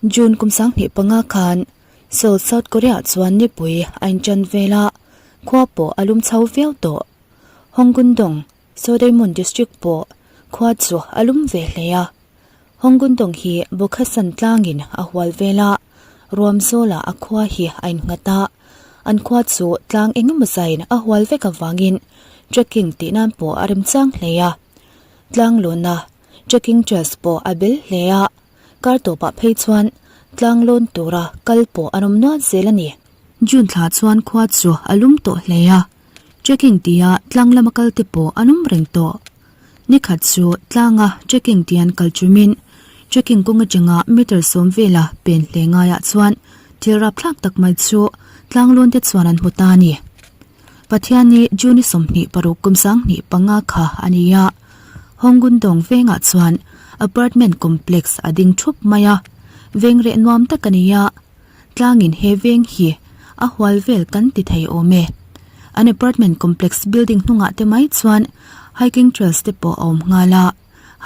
June kum 2005 khan Seoul, South Korea chuan nipui a inṭan vel a, khua pawh a lum chho viau tawh. Hongkundong, Seodaemun District pawh khua chu a lum ve hle a. Hongkundong hi Bukhasan tlangin a hual vel a, ruam zawlah a khua hi a innghat a. An khua chu tlang engemaw zain a hual vek avangin trekking tih nan pawh a remchang hle a. Tlang lawna trekking trails pawh a bel hle a. Kar tawpah phei chuan tlang lawn tura kal pawh an awm nual zel a ni. June thla chuan khua chu a lum tawh hle a, trekking tia tlang lama kal te pawh an awm reng tawh. Nikhat chu tlanga trekking tian kal chumin trekking kawng atanga meter sawm vela pen hle ngaiah chuan thil rapthlak tak mai chu tlang lawn te chuan an hmu ta a ni. Pathianni June 26 kum 2005 kha a ni a. Hongundong vengah chuan apartment complex a ding thup mai a, veng reh nuam tak a ni a, tlangin he veng hi a hual vel kan ti thei awm e. An apartment complex building hnungah te mai chuan hiking trails te pawh a awm nghal a,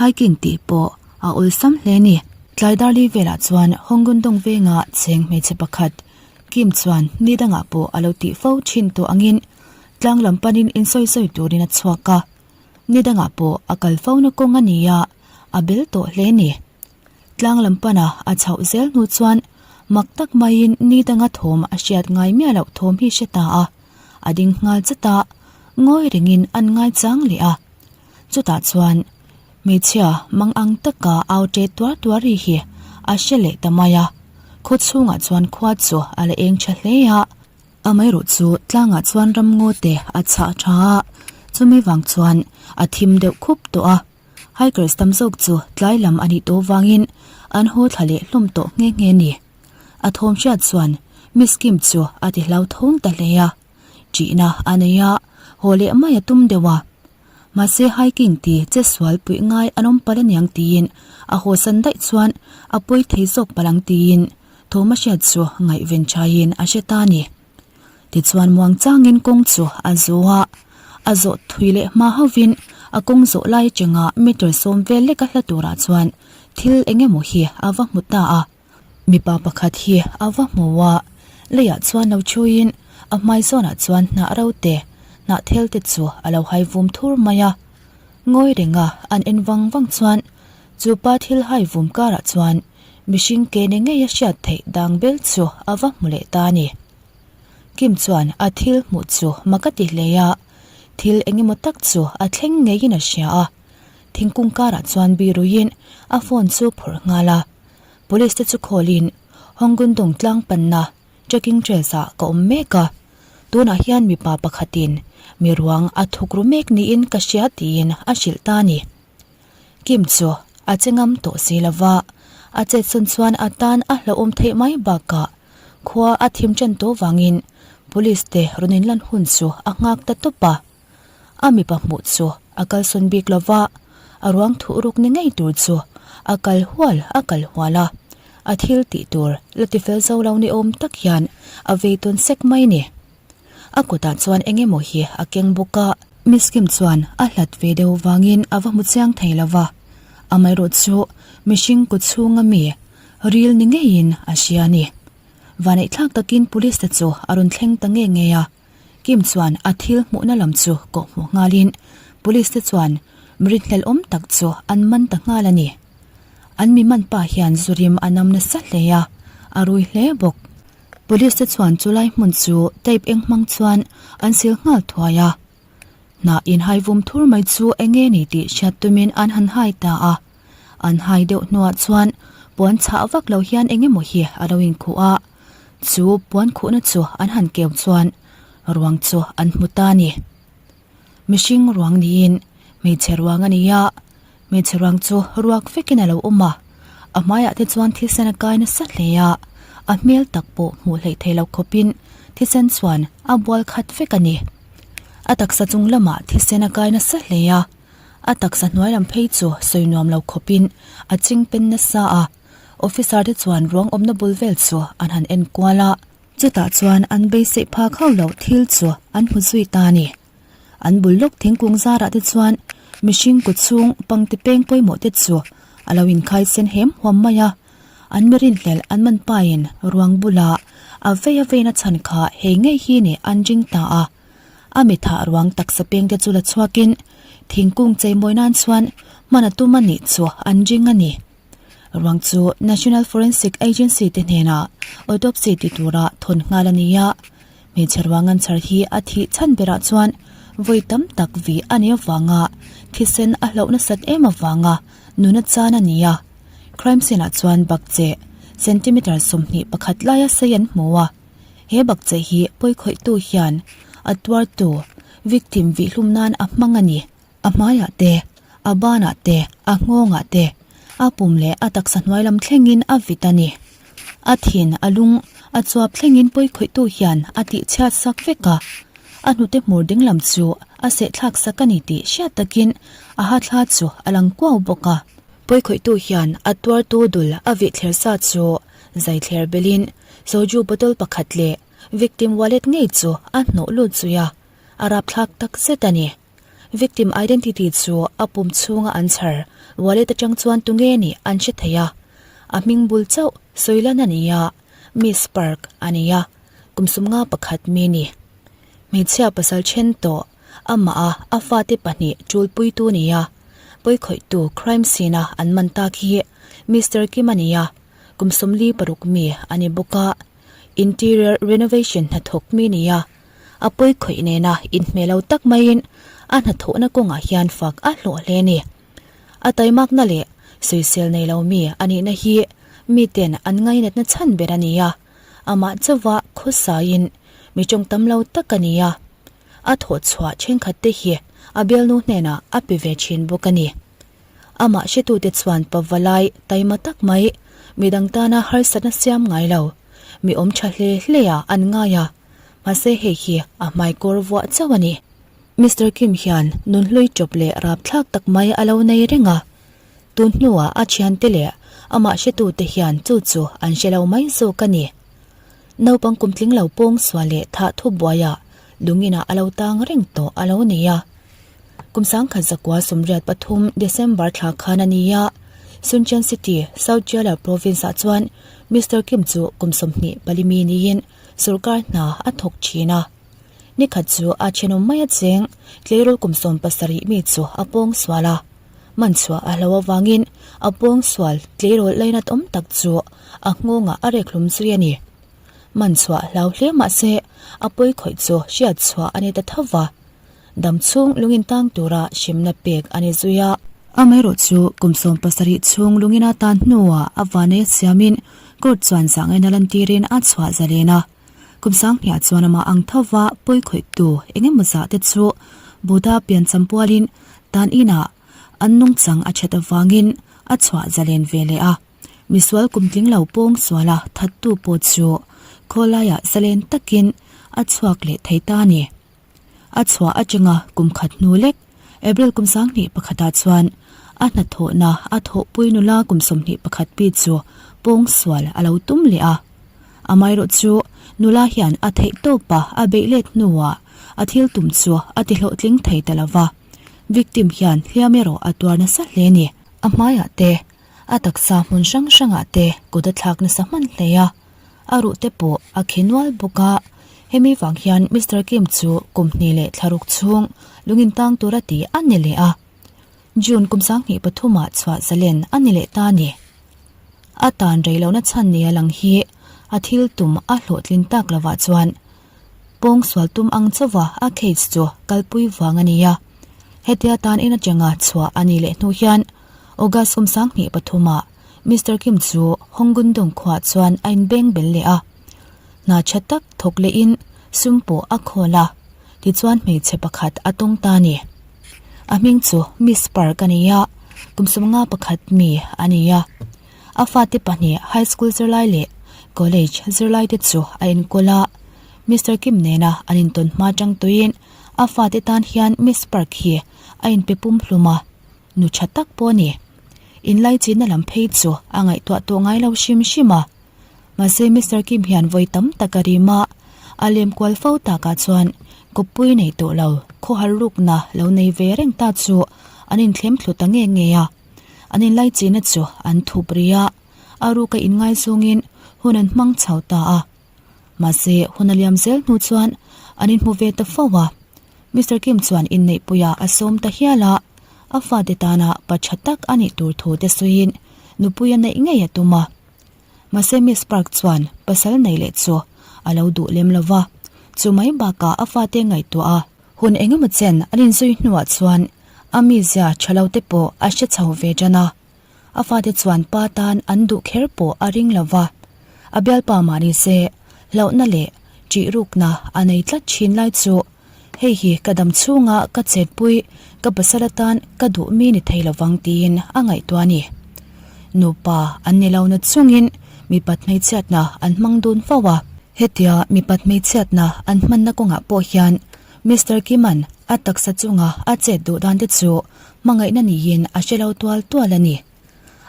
hiking tih pawh a awlsam hle a ni. Tlai darli velah chuan Hongundong venga cheng hmeichhe pakhat Kim chuan ni dangah pawh a lo tih fo thin tawh angin tlang lam panin insawisawi turin a chhuak a. Ni dangah pawh a kal fo na kawng a ni a, a bel tawh hle ni. Tlang lam pana a chhoh zel hnu chuan mak tak maiin ni danga thawm a hriat ngai miah loh thawm hi hre ta a, a ding nghal zat a, ngawi rengin an ngai chang leh a. Chutah chuan hmeichhia mang ang taka au ṭe tuar tuar ri hi a hre leh ta mai a, khaw chhungah chuan khua chu a la eng ṭha hle a. Amaherawh chu tlangah chuan ramngaw te a chhah tha a, chumi vang chuan a thim deuh khup tawh a. Hikers tam zawk chu tlai lam a nih tawh vangin an haw thla leh hlawm tawh nghe nghe a ni. A thawm hriat chuan Miss Kim chu a ti hlauthawng ta hle a, ṭihna a nei a, haw leh mai a tum deuh a. Mahse hiking ti che sual puih ngai an awm palh aniang tiin a haw san daih chuan a pawi thei zawk palh ang tiin Thawma hriat chu ngaihven thaiin a hre ta a ni. Tichuan muangchangin kawng chu a zawh a, a zawh thui leh hma hovin a kawng zawh lai atanga meter sawm vel leka hla turah chuan thil eng emaw hi a va hmu ta a. Mipa pakhat hi a va hmu a, leiah chuan lo thuiin a hmai zawnah chuan hnah ro te, hnah thel te chu a lo hai vum thur mai a. Ngawi renga an en vang vang chuan chu pa thil hai vum karah chuan Mihring ke ni ngei a hriat theih dang bel chu a va hmu leh ta a ni. Kim chuan a thil hmuh chu mak a ti hle a, thil eng emaw tak chu a thleng ngeiin a hria a. Thingkung karah chuan biruiin a phone chu phawrh nghal a. Police te chu call in Hongundong tlang panna trekking trails ah ka awm mek a, tunah hian mipa pakhatin mi ruang a thukru mek niin ka hria tiin a hrilh ta a ni. Kim chu a che ngam tawh si lo va, a chetsawn chuan a tan a hlauhawm theih mai bakah khua a thim ṭan tawh vangin police te rawn inlan hun chu a nghak ta tawp a. A mipa hmuh chu a kalsawn bik lo va, a ruang thuh ruk ni ngei tur chu a kal hual a kal hual a, a thil tih tur la tifel zo lo ni awm tak hian a vei tawn sek mai ni. A kutah chuan eng emaw hi a keng bawk a. Miss Kim chuan a hlat ve deuh vangin a va hmu chiang thei lo va, amaherawh chu mihring kut chhunga mi ril ni ngeiin a hria a ni. Vaneihthlak takin police te chu a rawn thleng ta nge nge a, Kim chuan a thil hmuhna lam chu kawh hmuh nghalin police te chuan rinhlelh awm tak chu an man ta nghal a ni. An mi man pa hian zurim a nam nasa hle a, a rui hle bawk. Police te chuan chulai hmun chu tape eng hmang chuan an sil nghal thuai a. Hnah inhai vum thur mai chu eng nge ni tih hriat tumin an han hai ta a. An hai deuh hnuah chuan puan chhah vak lo hian eng emaw hi a lo inkhuh a. Chu puan khuhna chu an han keu chuan ruang chu an hmu ta a ni. Mihring ruang niin hmeichhe ruang a ni a, hmeichhe ruang chu ruak vekin a lo awm a, a hmaiah te chuan thisen a kai nasa hle a, a hmel tak pawh hmuh hleih thei lo khawpin thisen chuan a bual khat vek a ni. A taksa chung lamah thisen a kai nasa hle a, a taksa hnuai lam phei chu sawi nuam lo khawpin a ching pen nasa a, officer te chuan ruang awmna bul vel chu an han en kual a. Chutah chuan an beiseih phak hauh loh thil chu an hmu zui ta a ni. An bul lawk thingkung zarah te chuan mihring kut chhung pangti peng pawimawh te chu a lo inkhai sen hem huam mai a. An mi rinhlelh an man pain ruang bula a vei a veina chhan kha hei ngei hi ni an ring ta a. A mi thah ruang taksa peng te chu la chhuakin thingkung cheimawi nan chuan hman a tum a nih chu an ring a ni. Ruang chu National Forensic Agency te hnenah autopsy ti tura thawn nghal a ni a. Hmeichhe ruang an chhar hi a thih chhan berah chuan vawi tam tak vih a nih avanga thisen a hlauh nasat em avanga nuna chan a ni a. Crime scene ah chuan bakcheh centimeter 21 laia sei an hmu a. He bakcheh hi pawikhawihtu hian a tuartu victim vihhlum nan a hmang a ni. A hmaiah te, a banah te, a nghawngah te, a pum leh a taksa hnuai lam thlengin a vit a ni. A thin, a lung, a chuap thlengin pawikhawihtu hian a tihchhiat sak vek a. A hnute hmur ding lam chu a sehthlak sak a ni tih hriat takin a hathla chu a lang kuau bawk a. Pawikhawihtu hian a tuartu dul a vih thler sa chu zai thler belin soju bottle pakhat leh victim wallet ngei chu a hnawh lut zui a, a rapthlak tak zet a ni. Victim identity chu a pum chhunga an chhar wallet atang chuan tunge nih an hre thei a, a hming bul chauh sawilan a ni a, Miss Park a ni a, kum sumnga pakhat mi ni. Hmeichhia pasal then tawh amah a a fate pahnih tulpuitu ni a, pawikhawihtu crime scene a an man tak hi Mister Kim a ni a, kum 46 mi a ni bawk a, interior renovation hnathawk mi ni a. A pawi khawih nena inhmeh lo tak maiin a hnathawhna kawngah hian fak a hlawh hle a ni. A taimakna leh sawisel nei lo mi a nihna hi miten an ngainatna chhan ber a ni a, amah chauva khawsaiin mi tawng tam lo tak a ni a. A thawhchhuah thenkhat te hi a bialnu hnenah a pe ve thin bawk a ni. Amah hretute chuan pavalai taima tak mai midang tana harsatna siam ngai lo, mi awm tha hle hle ah an ngai a. Mahse hei hi a hmaikawr vuah chauh a ni. Mister Kim hian nunhlui chawp leh rapthlak tak mai a lo nei reng a. Tun hnuah a thiante leh amah hretute hian chu chu an hre lo mai zawk a ni. Naupang kum tling lo pawng sual leh thah thu buaiah lunginah a lo tang reng tawh a lo ni a. Kum 1983 December thla khan a ni a, Suncheon City, South Jeolla Province-ah chuan Mister Kim chu kum 24 mi niin Sorkar hna a thawk thin a. Nikhat chu a thenawm mai a cheng, tleirawl kum 70 mi chu a pawng sual a. Man chhuah a hlo avangin a pawng sual tleirawl lainat awm tak chu a nghawngah a rek hlum zui a ni. Man chhuah hlau hle mah se a pawi khawih chu hriat chhuah a ni ta tho va. Dam chhung lungin tang tura hremna pek a ni zui a. Amaherawh chu kum 70 chhung lungin a tan hnuah a vanei a siamin court chuan zahngaihna lantirin a chhuah zalen a. Kum sanghniah chuan amah ang thova pawi khawihtu eng emaw zah te chu Buddha piancham pualin tan inah an nungchang a that avangin a chhuah zalen ve leh a. Misual kum tling lo pawng suala thattu pawh chu khawlaiah zalen takin a chhuak leh thei ta a ni. A chhuah atanga kum khat hnu lek, April kum 21 ah chuan a hnathawhna a thawhpui nula kum 21 pi chu pawngsual a lo tum leh a. Amaherawh chu nula hian a theih tawpa a beih let hnuah a thil tum chu a ti hlawhtling thei ta lo va. Victim hian hliam erawh a tuar nasa hle a ni. A hmaiah te, a taksa hmun hrang hrangah te kut a thlak nasa hman hle a. A ruh te pawh a khi nual bawk a, hemi vang hian Mister Kim chu kum hnih leh thla ruk chhung lungin tang tura ti a ni leh a. June kum 23 ah chhuah zalen a ni leh ta a ni. A tan rei lohna chhan nia lang hi a thil tum a hlawhtlin tak lovah chuan pawng sual tum ang chauha a case chu kalpui vang a ni a. Hetia tan in atanga chhuah a nih leh hnu hian August kum 23 ah Mister Kim chu Honggundong khuaah chuan a inbeng bel leh a. Hna tha tak thawk lehin sum pawh a khawl a, tichuan hmeichhe pakhat a tawng ta a ni. A hming chu Miss Park a ni a, kum 51 mi a ni a. A fate pahnih high school zirlai leh college zirlai te chu a enkawl a. Mister Kim nena an intawn hma tang tuiin a fate tan hian Miss Park hi a inpe pum hlum a. Nu tha tak pawh a ni. Inlaichinna lam phei chu a ngaihtuah tawh ngai lo hrim hrim a. Mahse Mister Kim hian vawi tam tak a rim a, a lem kual fo takah chuan kawppui nei tawh lo, khawhar rukna lo nei ve reng ta chu an inthlem thlu ta nge nge a. An inlaichinna chu an thup ri a. A ruka inngaizawngin hun an hmang chho ta a. Mahse, hun a liam zel hnu chuan an inhmu ve ta fo a. Mister Kim chuan inneihpuia a sawm ta hial a, a fate tana pa tha tak a nih tur thu te sawiin nupui a neih ngei a tum a. Mahse Miss Park chuan pasal nei leh chu a lo duh lem lo va, chu mai bakah a fate ngaihtuah a. Hun engemaw chen an inzui hnuah chuan a mizia tha lo te pawh a hre chho ve tan a. A fate chuan pa tan an duh kher pawh a ring lo va, a bialpa mah ni se hlauhna leh ṭih rukna a nei tlat ṭhin lai chu hei hi ka dam chhunga ka chetpui ka pasal atan ka duh mi ni thei lovang tiin a ngaihtuah a ni. Nupa an ni lo na chungin mipat hmeichhiatna an hmang dun fo a. Hetia mipat hmeichhiatna an hmanna kawngah pawh hian Mister Kima'n a taksa chunga a chet duh dan te chu hmangaihna niin a hre lo tual tual a ni.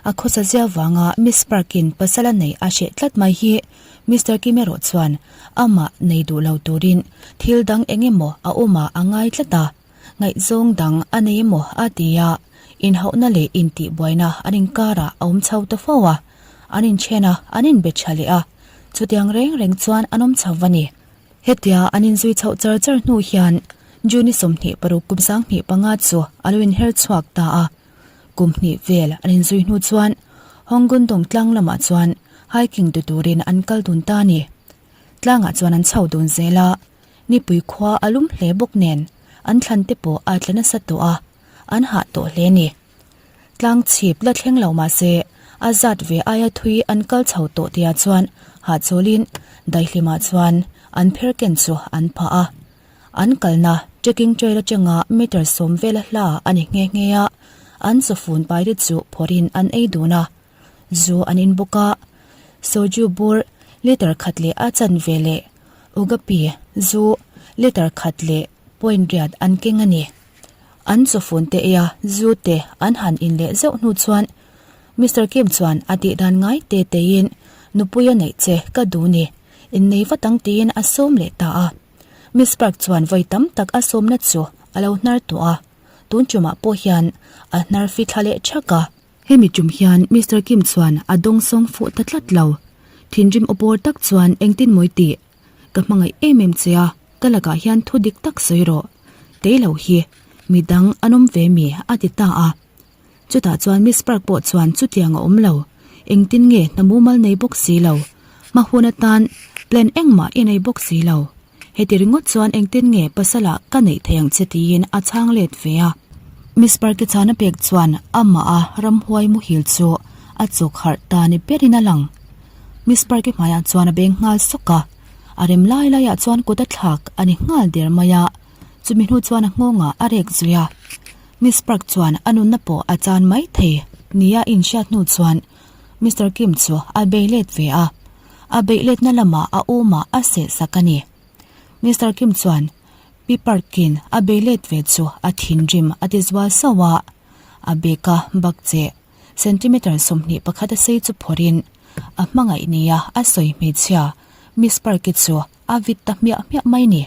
A khawsa zia vanga Miss Park-in pasal a neih a hreh tlat mai hi Mister Kim erawh chuan amah nei duh lo turin thil dang eng emaw a awmah a ngai tlat a, ngaihzawng dang a nei emaw a ti a, inhauhna leh intihbuaina an inkarah a awm chho ta fo a, an inchen a, an inbe tha leh a, chutiang reng reng chuan an awm chho a ni. Hetia an inzui chhoh char char hnu hian June 26 kum 2005 chu a lo inher chhuak ta a. Kum hnih vel an inzui hnu chuan Hongkong tlang lamah chuan hiking ti turin an kal dun ta a ni. Tlangah chuan an chho dun zel a, nipui khua a lum hle bawk nen an thlan te pawh a tla nasa tawh a, an hah tawh hle a ni. Tlang chhip la thleng lo mah se a zat ve aia thui an kal chho tawh tia chuan hahchawlin daihlimah chuan an pher ken chu an phah a. An kalna trekking trail atanga meter sawm vela hla a ni nghe nghe a, an chawfun pairi chu phawrhin an ei dun a. Zu an in bawk a, soju bur liter khat leh a chanve leh ugapi zu liter khat leh point riat an keng a ni. An chawfun te eia zu te an han in leh zeuh hnu chuan Mister Kim chuan a tih dan ngai te teiin nupui a neih che ka duh ni, innei vat ang tiin a sawm leh ta a. Miss Park chuan vawi tam tak a sawmna chu a lo hnar tawh a, tun tumah pawh hian a hnar fi thla leh thak a. Hemi tum hian Mister Kim chuan a dawngsawng fuh ta tlat lo. Thinrim aw bawr tak chuan engtin mawi tih Ka hmangaih em em che a, ka lakah hian thu dik tak sawi rawh. Kei lo hi midang an awm ve mi a ti ta a. Chutah chuan Miss Park pawh chuan chutiang a awm lo, engtin nge hna mumal nei bawk si lo, hma hun atan plan engmah i nei bawk si lo. Heti ringawt chuan engtin nge pasala ka neih thei ang che tiin a chhang let ve a. Miss Park-i chhan a pek chuan amah a ramhuai muhil chu a chawk harh ta ni berin a lang. Miss Park-i hmaiah chuan a beng nghal sawk a, a rem lai laiah chuan kut a thlak a ni nghal der mai a, chumi hnu chuan a nghawngah a rek zui a. Miss Park chuan a nunna pawh a chan mai thei nia inhriat hnu chuan Mister Kim chu a bei let ve a, a beih letna lamah a awmah a seh sak a ni. Mister Kim chuan Pi Park-in a bei let ve chu a thinrim a ti zual sauh a, a beka bak cheh Centimeter 21 a sei chu phawrhin a hmangaih nia a sawi hmeichhia Miss Park-i chu a vit ta hmiah hmiah mai ni.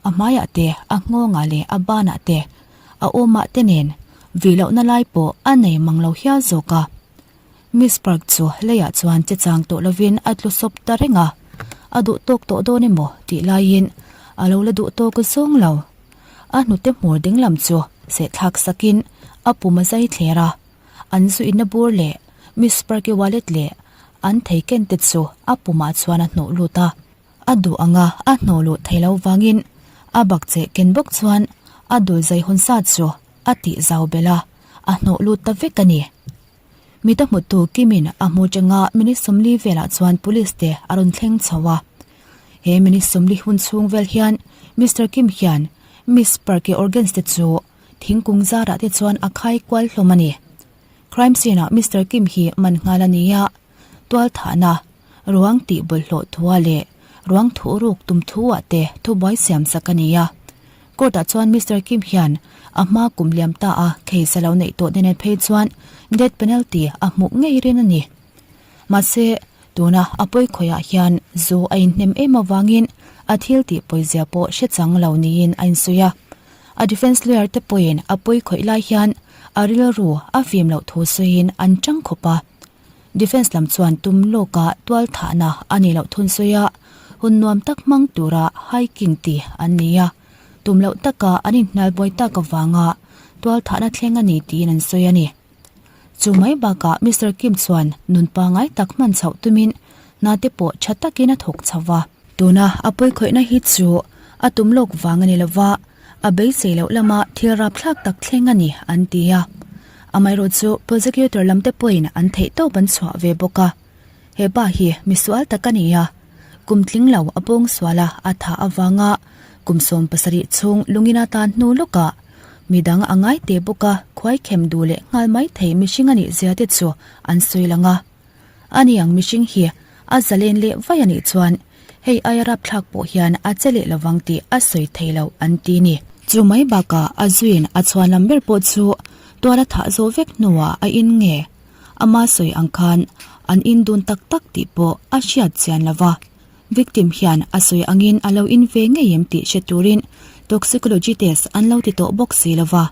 A hmaiah te, a nghawngah leh a banah te, a awmah te nen vih lohna lai pawh a nei mang lo hial zawk a. Miss Park chu leiah chuan che chang tawh lovin a tlu sawp ta reng a, a duh tawk tawh dawn emaw tih laiin a lo la duh tawk zawng lo. A hnute hmur dinglam chu sehthlak sakin a pum a zai thler a, an zu inna bur leh Miss Park-i wallet leh an thei ken te chu a pumah chuan a hnawh lut a. A duh anga a hnawh luh thei lo vangin a bakcheh ken bawk chuan a dul zai hawn sa chu a tih zau belh a, a hnawh lut ta vek a ni. Mita hmutu Kimin a hmu tanga minute 40 velah chuan police te a rawn thleng chho a. He minute 40 hun chhung vel hian Mister Kim hian Miss Park-i organs te chu thingkung zarah te chuan a khai kual hlawm a ni. Crime scene ah Mister Kim hi man nghal a ni a, tual thahna, ruang tih bawlhhlawh thua leh ruang thuh ruk tum thuah te thubuai siam sak a ni a. Court ah chuan Mister Kim hian a hma kum liam ta a case a lo neih tawh nen phei chuan death penalty a hmuh ngei rin a ni. Mahse, tuna a pawi khawiah hian zu a inhnem em avangin a thil tih pawizia pawh hre chang lo niin a insawi a. A defence lawyer te pawhin a pawi khawih lai hian a rilru a fim loh thu sawiin an chang khawp a. Defence lam chuan tum lawka tual thahna a nih loh thun sawi a, hun nuam tak hmang tura hiking ti an ni a, tum loh taka an inhnial buai tak avanga tual thahna thleng a ni tiin an sawi a ni. Chu mai bakah Mister Kim chuan nun pangai tak hman chhoh tumin hna te pawh tha takin a thawk chho va. Tuna a pawikhawihna hi chu a tum lawk vang a ni lova, a beisei loh lama thil rapthlak tak thleng a ni an ti a. Amaherawhchu prosecutor lam te pawhin an theih tawp an chhuah ve bawk a. He pa hi misual tak a ni a, kum tling lo a pawng sual a a thah avanga kum 70 chhung lungin a tan hnu lawkah midang a ngai te bawk a khuaikhem duh leh nghal mai thei mihring a nih zia te chu an sawi lang a. Ani ang mihring hi a zalen leh vaih a nih chuan hei aia rapthlak pawh hian a che leh lovang tih a sawi thei lo an ti ni. Chu mai bakah a zuiin a chhuan lam ber pawh chu tual a thah zawh vek hnuah a in nge ama sawi ang khan an in dun tak tak tih pawh a hriat chian lo va. Victim hian a sawi angin a lo in ve ngei em tih hre turin toxicology test an lo ti tawh bawk si lo va.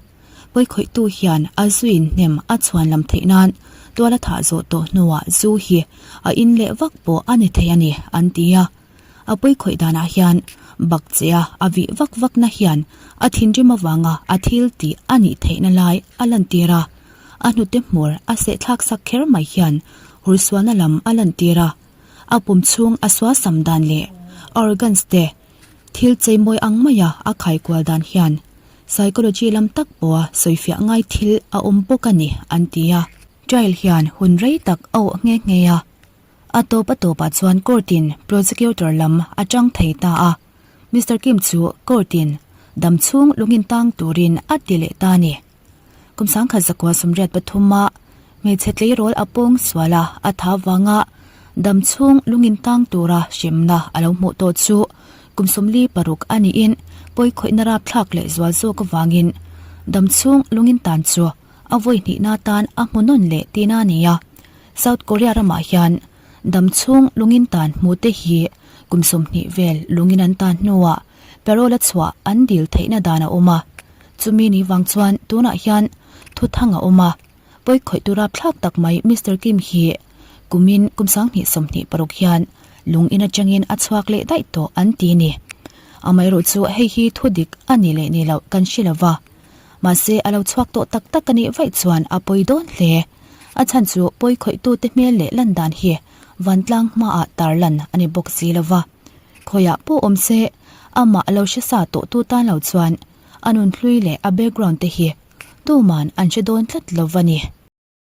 Pawikhawihtu hian a zuin hnem a chhuan lam theih nan tual a thah zawh tawh hnuah zu hi a in leh vak pawh a ni thei a ni, an ti a. A pawikhawih danah hian bakcheh a a vih vak vakna hian a thinrim avanga a thil tih a nih theihna lai a lantir a. A hnute hmur a sehthlak sak kher mai hian hursualna lam a lantir a. A pum chhung a sualsam dan leh organs te thil cheimawi ang maia a khaikual dan hian Psychology lam tak pawha sawifiah ngai thil a awm bawk a ni, an ti a. Trial hian hun rei tak a awh nghe nghe a. A tawp a tawpah chuan court-in prosecutor lam a tang thei ta a. Mister Kim chu court-in dam chhung lungin tang turin a ti leh ta a ni. Kum 1983 a hmeichhe tleirawl a pawng sual a, a tha vanga dam chhung lungin tang tura hremna a lo hmuh tawh chu kum 46 a niin pawikhawihna rapthlak leh zual zawk avangin dam chhung lungin tan chu a vawi hnihna tan a hmu nawn leh tihna a ni a. South Korea ramah hian dam chhung lungin tan hmute hi kum 20 vel lungin an tan hnuah parole a chhuah an dil theihna dan a awm a. Chumi ni vang chuan tunah hian thuthang a awm a, pawikhawih tur rapthlak tak mai Mister Kim hi kumin kum 2026 hian lung in atangin a chhuak leh daih tawh an ti ni. Amaherawh chu hei hi thu dik a ni leh ni loh kan hre lo va, mahse a lo chhuak tawh tak tak a nih vaih chuan a pawi dawn hle. A chhan chu pawikhawihtute hmel leh lan dan hi vantlang hmaah tarlan a ni bawk si lo va. Khawiah pawh awm se, amah a lo hre sa tawh tu tan lo chuan a nunhlui leh a background te hi tuman an hre dawn tlat lo va ni.